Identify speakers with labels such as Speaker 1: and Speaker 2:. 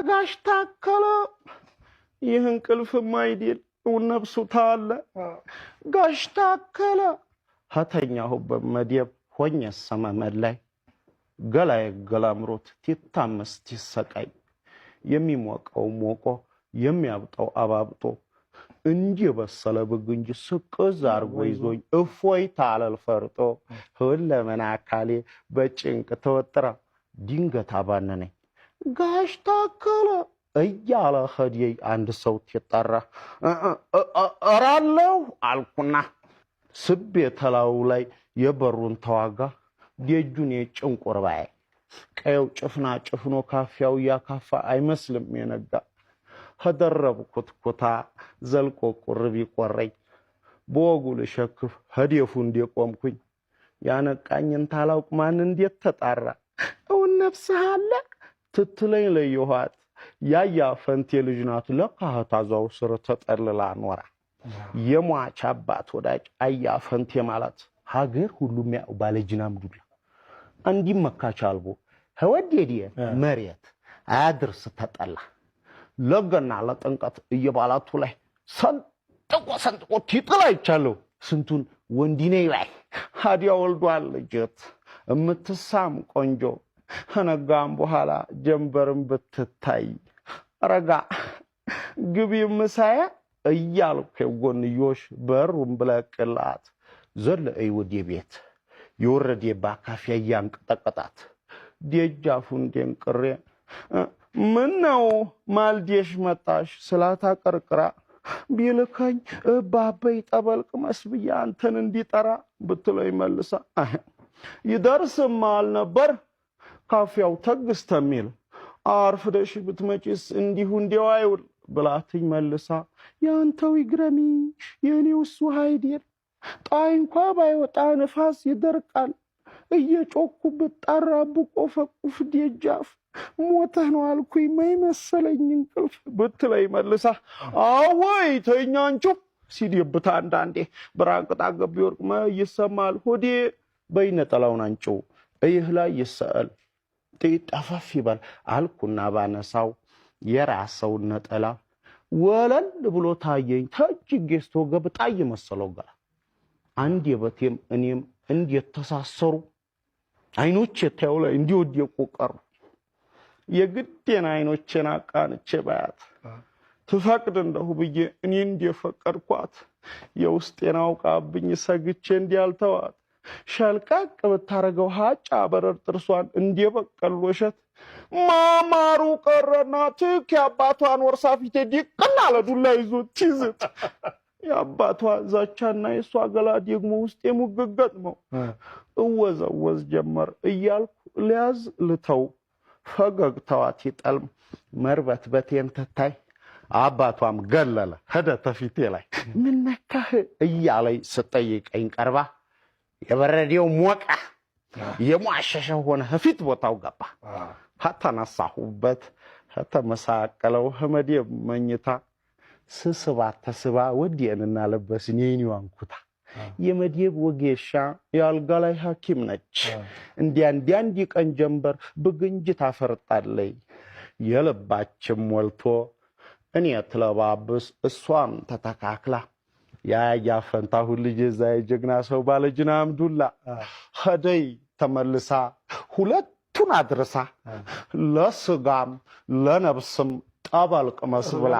Speaker 1: ረጋሽ ታከለ፣ ይህ እንቅልፍም አይደል ነፍሱ ታለ። ጋሽ ታከለ ከተኛሁበት መደብ ሆኜ ሰመመን ላይ ገላዬ ገላምሮት ቲታመስ ቲሰቃይ የሚሞቀው ሞቆ የሚያብጠው አባብጦ እንዲህ የበሰለ ብግ እንጂ ስቅዝ አርጎ ይዞኝ እፎይታ አለል ፈርጦ ሁለመና አካሌ በጭንቅ ተወጥራ ድንገት አባነነኝ። ጋሽ ታከለ እያለ ኸዲይ አንድ ሰው ሲጠራ እራለሁ አልኩና ስቤ ተላው ላይ የበሩን ተዋጋ ደጁን የጭንቁርባዬ ቀየው ጭፍና ጭፍኖ ካፊያው እያካፋ አይመስልም የነጋ ከደረብኩት ኩታ ዘልቆ ቁርብ ይቆረኝ በወጉ ልሸክፍ ኸዴፉ እንደቆምኩኝ ያነቃኝን ታላውቅ ማን እንዴት ተጣራ እውን ነፍስህ አለ ትትለኝ ለየኋት ያያ ፈንቴ ልጅ ናት ለካ ታዛው ስር ተጠልላ ኖራ የሟች አባት ወዳጅ አያ ፈንቴ ማለት ሀገር ሁሉም ያው ባለጅናም ዱላ እንዲመካች አልቦ ከወደደ መሬት አያድርስ ተጠላ ለገና ለጥንቀት እየባላቱ ላይ ሰንጥቆ ሰንጥቆ ቲጥል አይቻለሁ። ስንቱን ወንዲኔ ላይ ሀዲያ ወልዷል ልጅት እምትሳም ቆንጆ ከነጋም በኋላ ጀንበርን ብትታይ ረጋ ግቢ ምሳያ እያልኩ የጎንዮሽ በሩን ብለቅላት ዘለአይ ወደ ቤት የወረደ ባካፊያ እያንቀጠቀጣት ደጃፉን ደንቅሬ ምን ነው ማልዴሽ መጣሽ ስላት አቀርቅራ ቢልከኝ እባበይ ጠበል ቅመስ ብዬ አንተን እንዲጠራ ብትለኝ መልሳ ይደርስማ አልነበር ካፊያው ተግስተሚል አርፍደሽ ብትመጪስ እንዲሁ እንዲያው አይውል ብላትኝ መልሳ ያንተው ይግረሚ የእኔው እሱ አይደል ጣይ እንኳ ባይወጣ ንፋስ ይደርቃል። እየጮኩ ብጣራ ብቆፈቁፍ ደጃፍ ሞተህ ነው አልኩኝ መይ መሰለኝ እንቅልፍ ብትለኝ መልሳ አወይ ተኛ አንቺው ሲደብታ አንዳንዴ ብራንቅጣ ገብ ወርቅ ይሰማል ሆዴ በይ ነጠላውን አንጪው እይህ ላይ ይሰአል ጠፈፍ ይበል አልኩና ባነሳው የራሰውን ነጠላ ወለል ብሎ ታየኝ። ተእጅጌ ስትወገብ ጣይ መሰለው ገላ አንድ የበቴም እኔም እንዴት ተሳሰሩ አይኖቼ ታየው ላይ እንዲወደቁ ቀሩ። የግዴን አይኖቼን አቃንቼ ባያት ትፈቅድ እንደሁ ብዬ እኔ እንደፈቀድኳት የውስጤን አውቃብኝ ሰግቼ እንዲያልተዋት ሸልቀቅ ብታረገው ሀጫ በረር ጥርሷን እንደበቀል ወሸት ማማሩ ቀረና ትክ የአባቷን ወርሳ ፊቴ ዲቅና አለ ዱላ ይዞ ትይዝት የአባቷ ዛቻና የእሷ ገላ ደግሞ ውስጤ ሙግግ ገጥመው እወዘወዝ ጀመር እያልኩ ሊያዝ ልተው ፈገግታዋት ይጠልም መርበት በቴን ትታይ አባቷም ገለለ ሄደ ተፊቴ ላይ ምን ነካህ እያለኝ ስጠይቀኝ ቀርባ የበረዴው ሞቀ የሟሸሸ ሆነ ፊት ቦታው ገባ። ከተነሳሁበት ከተመሳቀለው ህመዴ መኝታ ስስባ ተስባ ወዲየንና ለበስን የኔዋን ኩታ የመዴብ ወጌሻ የአልጋ ላይ ሐኪም ነች። እንዲያ እንዲያ እንዲህ ቀን ጀንበር ብግንጅ ታፈርጣለይ የልባችን ሞልቶ እኔ ትለባብስ እሷም ተተካክላ ያያ ፈንታሁን ልጅ እዛ የጀግና ሰው ባለጅና አምዱላ ኸደይ ተመልሳ ሁለቱን አድርሳ ለስጋም ለነብስም ጠበል ቅመስ ብላ።